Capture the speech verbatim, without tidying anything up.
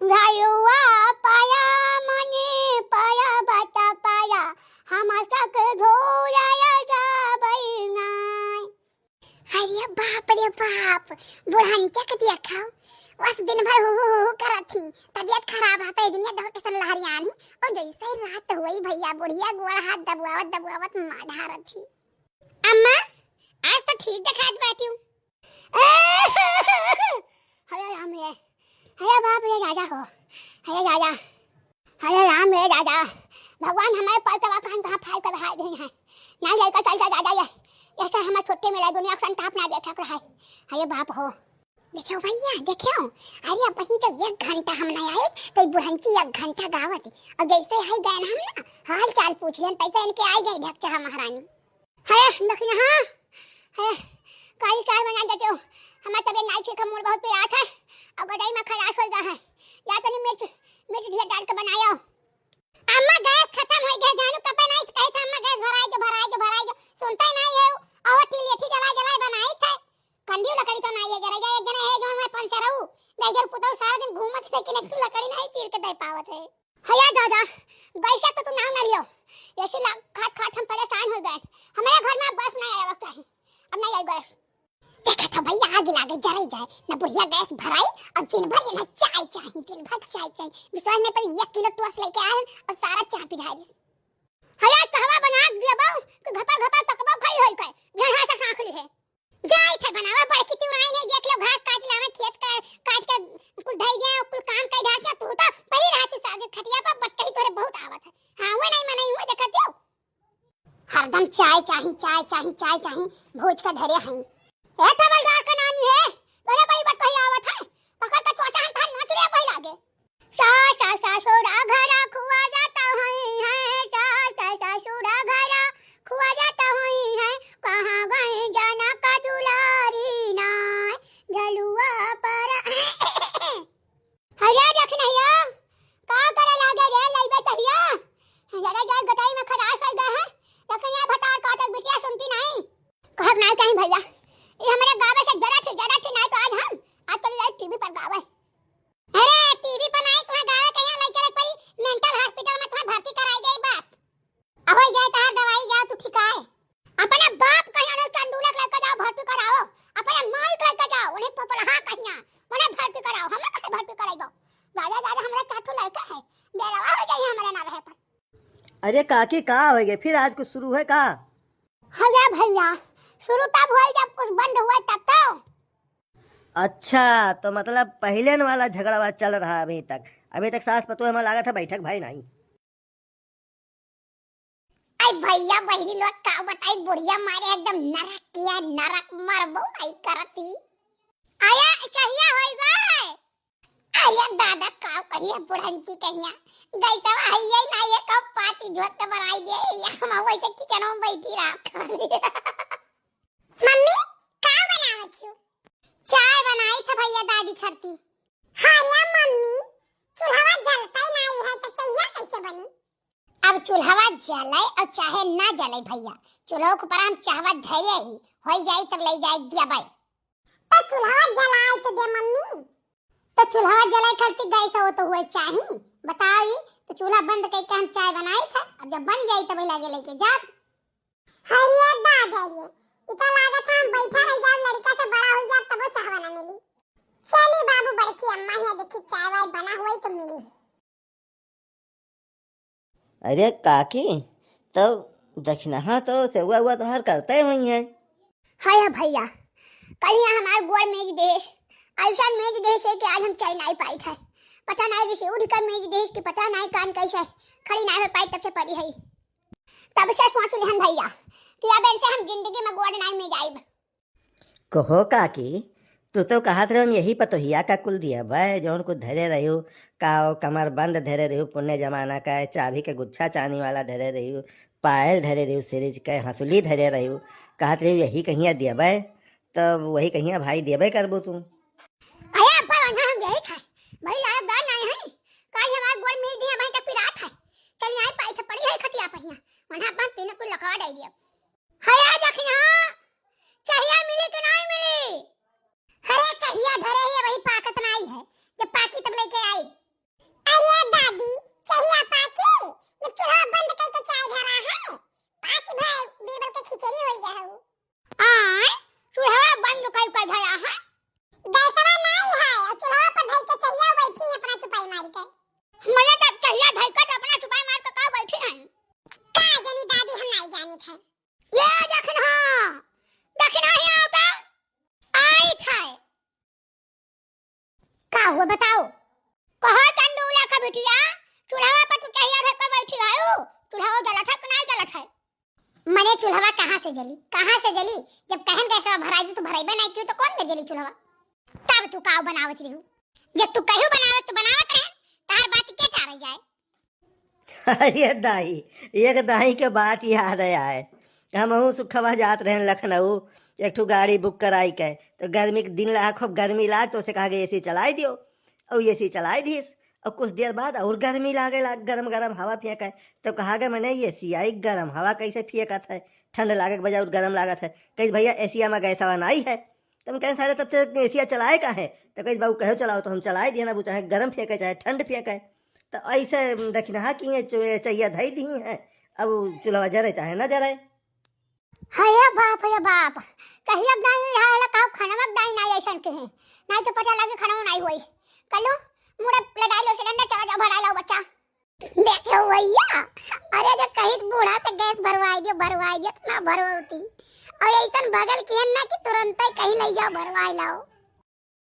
घरुआ पाया मने पाया बता पाया, हम सक धोया जाबै नाय। अरे बाप रे बाप, बुढ़निया के देखा, बस दिन भर हु हु हु हु करत ही, तबियत खराब रहता है, दुनिया दवा के सन लहरियान ही। और जैसे ही रात हुई भैया, बुढ़िया गोड़ हाथ दबुआवत दबुआवत मार ढारत ही। अम्मा, आज तो ठीक देखात बाटिउ। अरे राम रे, अरे बाप रे दादा हो, अरे दादा, अरे राम रे दादा, भगवान हमारे परतवा कान कहाँ फाड़ कर बहार गए हैं। ना लड़का चल जा दादा, ये ऐसा हमारे छुट्टी मिला, दुनिया का संताप ना देखा रहा है। अरे बाप हो। देखो भैया, देखो, अरे अब वहीं जब एक घंटा हम नहीं आए, तो ये बुढ़ंची एक घंटा गावत है। और जैसे ही गए ना हम ना, हाल चाल पूछ लेन, तैसे इनके आई गई ढकचहा महारानी। है, देखिए, हाँ, है, काली चाय बना देते हो। हमार तबियत नहीं ठीक है, मोर बहुत पिरात है, और गदई में खलास हो गया है। जा तनी मिर्च, मिर्च ढेर डाल के बनायो। अम्मा, गैस खत्म हो गया, जानू कपे नहीं कही था, अम्मा, गैस भराई के, भराई के, भराई के, सुनते नहीं है, और टील एथी जला जला बनाई थे। कंडियो लकड़ी तो नहीं है, जरा जा एक जना है, जो हमें पंचर हूँ, नहीं जर पुतौ सारा दिन घूमत है, लेकिन एक लकड़ी नहीं चीर के दे पावत है। हया दादा, गैसा तो तू नाम ना लियो। ऐसे लाग खाट खाट हम परेशान हो गए। हमारे घर में अब गैस नहीं आया चाहिए। अब नहीं आई गैस। देखा था भैया, आग लागे जरे जाए, ना बुढ़िया गैस भराई, और दिन भर ये ना चाय चाही, दिन भर चाय चाही। विश्वास नहीं पड़ी, एक किलो टोस लेके आए और सारा चाय पिघाई दिस। हया कहवा बना दिया बाऊ, कि घपर घपर तकबा खाई होई के, घेड़ा से सांख ली है। जाई थे बनावा, बड़की तिवराई नहीं देख लो, घास काट लावे, खेत का काट के कुल धई गया, कुल काम कई ढाल के, तू तो पड़ी रहती सागे खटिया पर, बटकही तोरे बहुत आवत है। हाँ, वो नहीं मनई, वो देखा दियो। हरदम चाय चाही, चाय चाही, चाय चाही, भोज का धरे हई। ए ठमलदार का नानी है, बड़े बड़ी बटकही आवत है, पकड़ के चोचा हम थान नोच ले पहला आगे। सास ससुरा घरा खुआ जाता होई है, सास ससुरा घरा खुआ जाता होई है, कहाँ गए जनक दुलारी नाय, झलुआ पर। हरिया देख नहिया, का करे लागे रे लइबे तहिया? जरा जाए गटाई में खलास हो गए हैं, लेकिन ये भतार काटे बिटिया सुनती नहीं। कहब नहीं कहीं भैया, ये हमारे गावे से जरा थी, जरा थी नहीं तो आज हम, आज चली जाए टीवी पर गावे। अरे, टीवी पर नाई, तुम्हें गावे के यहाँ लई चले पड़ी, मेंटल हॉस्पिटल में तुम्हें भर्ती कराई गई बस। आ होई जाए तहार दवाई, जाओ तू ठिकाए। अपने बाप कहिया ने संडूलक लइके जाओ, भर्ती कराओ। अपने माई के लइके जाओ, उन्हें पपलहा कहिया, उन्हें भर्ती कराओ, हमें कहे भर्ती कराई दो। दादा, दादा, हमारे साथू लड़का है, बेरवा हो जाइए हमारे ना रहे पर। अरे काकी, का हो गए? फिर आज कुछ शुरू है का? हाँ भैया, शुरू तब हुआ जब कुछ बंद हुआ तब तो। अच्छा, तो मतलब पहले न वाला झगड़वा चल रहा है अभी तक? अभी तक सास पतोह में लागत है बैठक भाई नहीं। आई भैया बहिनी लोग का बताई, बुढ़िया मारे एकदम नरक किया, नरक मरबो नहीं करती। आया चाहिया होई गए। अरे दादा, का कहिए बुढ़ंची कहिया, गैसवा हइये ना, ये कब पाती झोत के बनाई दे, या हम वैसे किचन में बैठी रहा। मम्मी, का बनावत हो? चाय बनाई था भैया दादी खरती। हाँ ला मम्मी, चूल्हवा जलते नहीं है तो चहिया कैसे बनी? अब चूल्हवा जले और चाहे ना जले भैया, चूल्हो के ऊपर हम चाहवा धरे ही, होई जाई तब ले जाए दिया बाई। तो चूल्हा जलाए तो दे मम्मी। तो चूल्हा जलाए खातिर गैस हो तो हुए चाही, बताओ ई। तो चूल्हा बंद करके हम चाय बनाई था, अब जब बन जाई तब लगे लेके जाब। हरिये दादा रे, ई तो लागत हम बैठा रह जाब, लड़का से बड़ा हो जाब तबो चाय ना मिली। चली बाबू, बड़की अम्मा हिया देखी चाय वाय बना हुए तो मिली। अरे काकी, तब दखिनहा तो सेवा उवा तोहार करते हुई है। हाय भैया, कल यहाँ हमार गोड़ मेज देश, ऐसा मेज देश है कि आज हम चल नहीं पाई थे। पता नहीं ऋषि उठ कर मेज देश की पता नहीं कान कैसे खड़ी नहीं हो पाई, तब से पड़ी है। तब से सोच लिहन भैया कि अब इनसे हम जिंदगी में गोड़ नहीं मेज आइब। कहो काकी, तू तो कहत रहे हम यही पतोहिया का कुल दियबे, जौन कुछ धरे रहियो, का ओ कमर बंद धरे रहियो, पुन्ने जमाना का चाबी के गुच्छा चानी वाला धरे रहियो, पायल धरे रहियो, सिरिज के हंसुली धरे रहियो, कहत रहियो यही कहिया दियबे, तब वही कहिया भाई दियबे करबो तू। अरे अब्बा, वन्हा हम यही खाए, भाई लायक दार नहीं है, काल हमार गोड़ मेज दिया भाई तक पिरात है, चल नहीं पाई थे पड़ी है खटिया पहिया, वन्हा अपन तीनों कुल लखवा दे दिया। हया जखना, चाहिया मिली कि नहीं मिली? हया चाहिया धरे ही वही पाकत नहीं है, जब पाकी तब लेके आई। बिटिया, चूल्हा पर तू कहिया धर के बैठी है, चूल्हा जलत है कि नहीं जलत है? मने चूल्हा कहाँ से जली, कहाँ से जली? जब कहन गैसवा भराई दी तो भराइबे नहीं कियो तो कौन में जली चूल्हा? तब तू काव बनावत रहू? जब तू कहू बनावत तो बनावत रहे, तार बात के टारे जाए? अरे दाई, एक दाई के बात याद आए। हमहू सुखवा जात रहन लखनऊ, एक ठो गाड़ी बुक कराई के, तो गर्मी के दिन रहा, खूब गर्मी लाग, तो उसे कहा कि एसी चलाई दियो, और एसी चलाई दीस। और कुछ देर बाद और गर्मी लागे लाग, गरम गरम हवा फेंके, तो कहा कि मने एसी आई, गरम हवा कैसे फेंकत है, ठंड लागे के बजाय और गरम लागत है। कही भैया एसिया में गैसवा नाई है, तो हम कहें सारे तब से एसिया चलाए का है, तो कही बाबू कहो चलाओ, तो हम चलाए दिए ना, वो चाहे गरम फेंके चाहे ठंड फेंके। तो ऐसे दखिनहा की ये चु-, ये चैया धई दी है, अब उ चूल्हा जरे चाहे ना जरे। हे बाप, हे बाप, कहिया दाई रहा है, का खाना में दाई ना ऐसन के है, नहीं तो पता लगे खाना नहीं होई। कल्लू, मुड़ा लड़ाई लो सिलेंडर, चला जाओ भराई लाओ बच्चा। देखो भैया, अरे जो कहीं बूढ़ा से गैस भरवाई दियो, भरवाई दियो तो ना भरवाती, और ऐसन बगल की है ना कि तुरंत ही कहीं ले जाओ भरवाई लाओ।